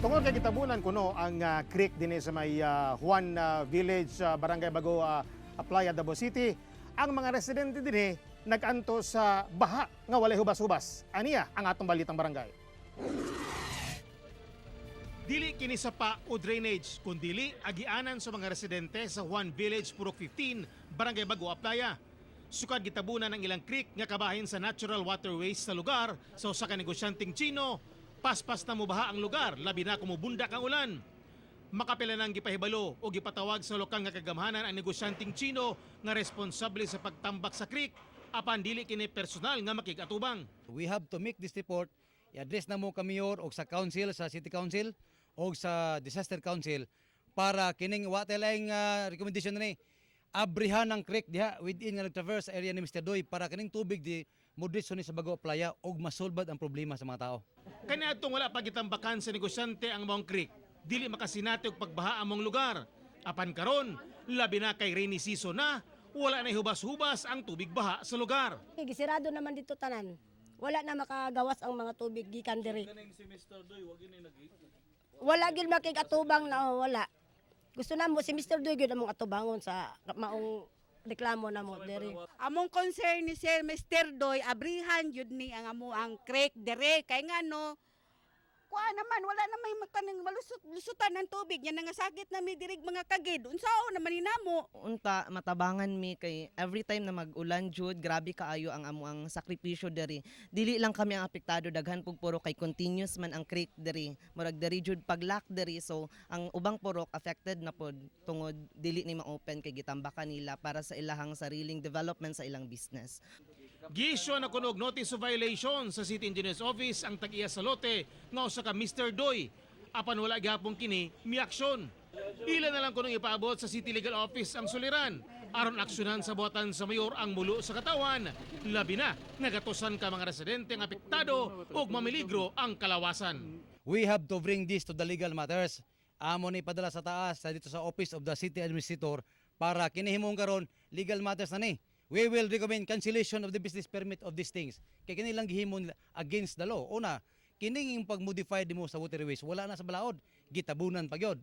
Tungod kay gitabunan kuno ang creek dinhi sa may Juan Village, Barangay Bago, Aplaya, Davao City, ang mga residente dinhi nag-anto sa baha nga walay hubas-hubas. Aniya ang atong Balitang Barangay. Dili kini sapa o drainage, kundili agianan sa mga residente sa Juan Village, Purok 15, Barangay Bago, Aplaya. Sukad gitabunan ang ilang creek nga kabahin sa natural waterways sa lugar sa usa ka negosyanteng Chino, paspas na mubaha ang lugar, labi na kung mubundak ang ulan. Makapila nang gipahibalo o gipatawag sa lokal nga kagamhanan ang negosyanteng Chino nga responsable sa pagtambak sa creek, apan dili kini personal nga makig-atubang. We have to make this report, i-address na mo ka mayor o sa council, sa city council o sa disaster council para kining wa tay laing recommendation na ni abrihan ng creek diha within nga nag-traverse area ni Mr. Doy para kining tubig di modritso ni sa Bago Playa og masulbad ang problema sa mga tao. Kaniadtong wala pa gitambakan sa negosyante ang maong creek, dili makasinati og pagbaha among lugar. Apan karon, labi na kay rainy season na, wala na hubas-hubas ang tubig baha sa lugar. Gisirado naman dito tanan. Wala na makagawas ang mga tubig gikan diri. Wala gid makig-atubang na, oh, wala. Gusto na mo si Mr. Doy gyud among atubangon sa maong reklamo na mo diri. Among concern ni Sir Mr. Doy, abrihan yun ni ang amo ang creek dire kay ngano kuha naman wala na may makaning malusot lusutan ng tubig nya nangasakit na mi dirig mga kagid, unsaon naman ni namo? Unta matabangan mi kay every time na mag-ulan jud, grabe kaayo ang amo ang sakripisyo diri. Dili lang kami ang apektado, daghan pug purok kay continuous man ang creek diri, murag diri jud pag-lock diri, so ang ubang purok affected na pod tungod dili ni ma-open kay gitambakan nila para sa ilahang sariling development sa ilang business. Giisyu na kuno og notice of violation sa City Engineer's Office ang tag-iya sa lote nga usa ka Mr. Doy. Apan wala gihapon kini miaksyon. Ila na lang kunong ipaabot sa City Legal Office ang suliran aron aksyonan sa buhatan sa mayor ang mulo sa katawan. Labi na nagatusan ka mga residente ang apektado ug mamiligro ang kalawasan. We have to bring this to the legal matters. Amo ni padala sa taas sa dito sa Office of the City Administrator para kinihimong karon legal matters na ni. We will recommend cancellation of the business permit of these things. Kay kini lang gihimo nila against the law. Una, kining yung pag-modify mo sa waterways, wala na sa balaod, gitabunan pa gyud.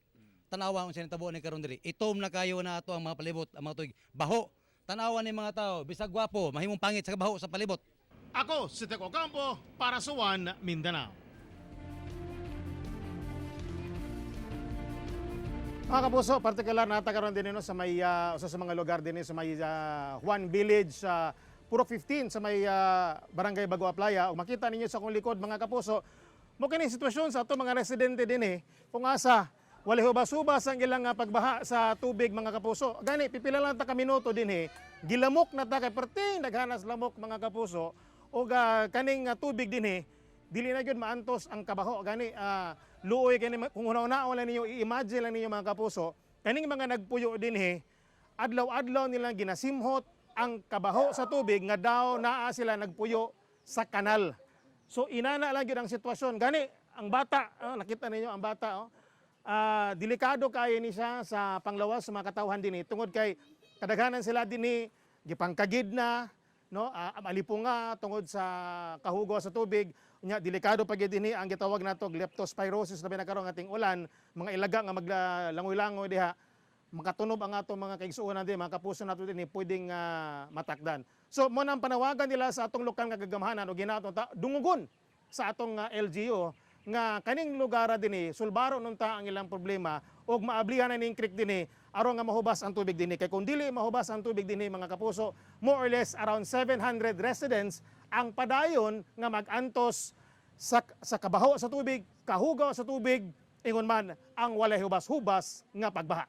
Tanawa unsa nitabo ni karon diri. Itom na kayo na ato ang mga palibot, ang mga tuig. Baho. Tanawa ni mga tao, bisag gwapo, mahimong pangit sa baho sa palibot. Ako si Teko Ocampo para sa One Mindanao. Mga kapuso, partikular nata karon din no, sa may usa sa mga lugar din sa may Juan Village sa Purok 15 sa may Barangay Bago Aplaya. Ug makita ninyo sa akong likod, mga kapuso, mo kini sitwasyon sa ato mga residente dinhi kung asa walay hubas-hubas ang ilang pagbaha sa tubig, mga kapuso. Gani pipila lang ta ka minuto dinhi, gilamok na ta kay perting naghanas lamok, mga kapuso, ug kaning tubig dinhi dili na gyud maantos ang kabaho. Gani luoy kini kung una-una lang ninyo, i-imagine lang ninyo, mga kapuso, kaning mga nagpuyo dinhi, adlaw-adlaw nilang ginasimhot ang kabaho sa tubig nga daw naa sila nagpuyo sa kanal. So inana lang gyud ang sitwasyon. Gani ang bata, oh, nakita ninyo ang bata, oh. Delikado kaayo ni siya sa panglawas sa mga katawhan dinhi tungod kay kadaghanan sila dinhi gipangkagid na, no, alipunga tungod sa kahugaw sa tubig. Nya delikado pa gyud dinhi ang gitawag nato og leptospirosis, labi na karon ating ulan, mga ilaga nga maglangoy-langoy diha, makatunob ang atong mga kaigsuonan din, mga kapuso nato dinhi, pwedeng matakdan. So mo na ang panawagan nila sa atong lokal nga kagamhanan o ginato ta dungugon sa atong LGU nga kaning lugar dinhi sulbaro nunta ang ilang problema ug maablihan na ning creek dinhi aron nga mahubas ang tubig dinhi. Kay kung dili mahubas ang tubig dinhi, mga kapuso, more or less around 700 residents ang padayon nga mag-antos sa kabaho sa tubig, kahugaw sa tubig, ingon man ang walay hubas-hubas nga pagbaha.